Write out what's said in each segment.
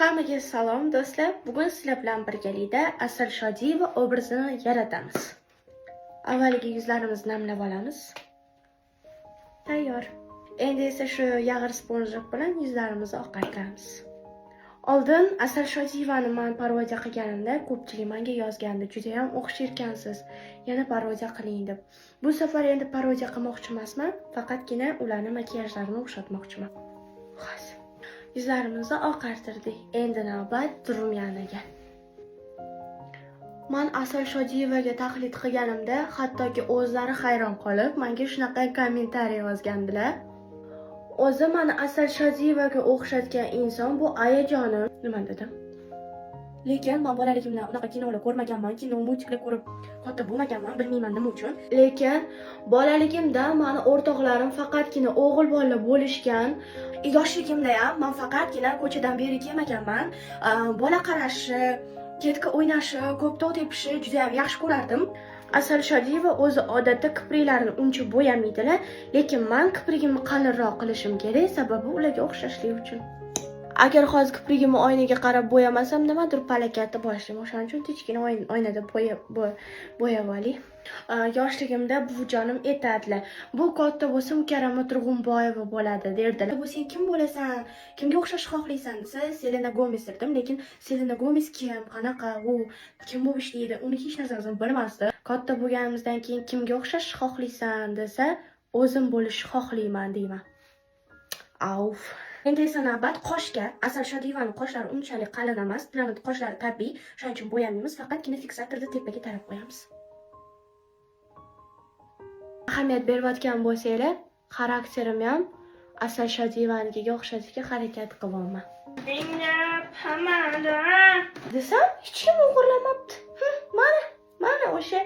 Hammaga salom, do'stlar. Bugun sizlar bilan birgalikda Asal Shodiyeva obrazini yaratamiz. Avvaliga yuzlarimizni namlab olamiz. Tayyor. Endi esa shu yag'ir спонжик bilan yuzlarimizni oqartiramiz. Oldin Asal Shodiyevani man parodiya qilganimda ko'pchilik menga yozgandi, juda ham o'xsharkansiz, yana parodiya qiling deb. Bu safar endi parodiya qilmoqchi emasman, faqatgina ularni makiyajlarini o'xshatmoqchiman. Hozir yuzlarimizni oqartirdik. Endi navbat румяна ga. Man Asal Shodiyevaga taqlid qilganimda hattoki o'zlari hayron qolib, menga shunaqa kommentariy yozgandilar. O'zi mani Asal Shodiyevaga o'xshatgan inson bu ayajonim. Nima dedim? Lekin men bolaligimdan unaqa kinolar ko'rmaganman, kino, мультик lar ko'rib katta bo'lmaganman, bilmayman nima uchun. Lekin bolaligimda mani o'rtoqlarim faqatgina o'g'il bola bo'lishgan. Yoshligimda ham man faqatgina ko'chadan beri kelmaganman. Bola qarashi, ketka o'ynashi, ko'p to'p tepishi juda ham yaxshi ko'rardim. Asal Shodiyeva o'zi odatda kipriklarini uncha bo'yamaydilar, lekin man kiprigimni qalinroq qilishim kerak, sababi ularga o'xshashlik uchun. Agar hozir kiprigimni oynaga qarab bo'yamasam, nimadir palakatni boshlayman. O'shaning uchun tinchgina oynada bo'yab olay. Yoshligimda buvijonim aytadilar, bu katta bo'lsa Mukarrama Turg'unboyeva bo'ladi derdilar. Bu sen kim bo'lasan, kimga o'xshashni xohlaysan desa, Selena Gomes dedim, lekin Selena Gomes kim, qanaqa, u kim bo'lib ishlaydi, uni hech narsasini bilmasdim. Katta bo'lganimizdan keyin kimga o'xshashni xohlaysan desa, o'zim bo'lishni xohlayman deyman. Auf. Endi esa navbat qoshga. Asal Shodiyevani qoshlari unchalik qalin emas, ularning qoshlari tabiiy, shuning uchun bo'yamaymiz, faqatgina fiksatorni tepaga tarab qo'yamiz. Ahamiyat berayotgan bo'lsanglar, xarakterim ham Asal Shodiyevanikiga o'xshatishga harakat qilyapman. Desam, hech kim o'g'irlamabdi. Mana o'sha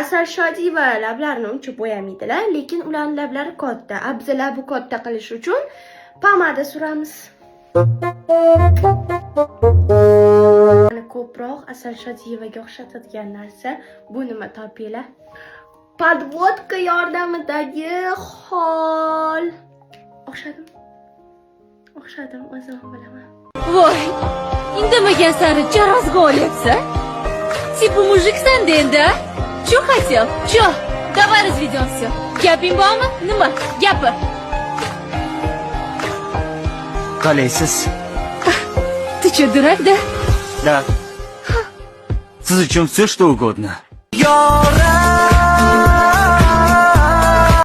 Asal Shodiyeva lablarini uncha bo'yamaydilar, lekin ularning lablari katta. A biz labi katta qilish uchun pomada suramiz. Mani ko'proq Asal Shodiyevaga o'xshatadigan narsa bu nima, topinglar? Подводка yordamidagi xol. O'xshadim. O'xshadim, o'zim ham bilaman. Voy, indamagan sari jarozga olyapsan. Типа мужик san endi, a? Чё хотел? Чё? Давай разведемся. Gaping bormi? Nima? Gapir. Qalaysiz? Ты чё, дурак, да? Да. Siz uchun все, что угодно. Yora.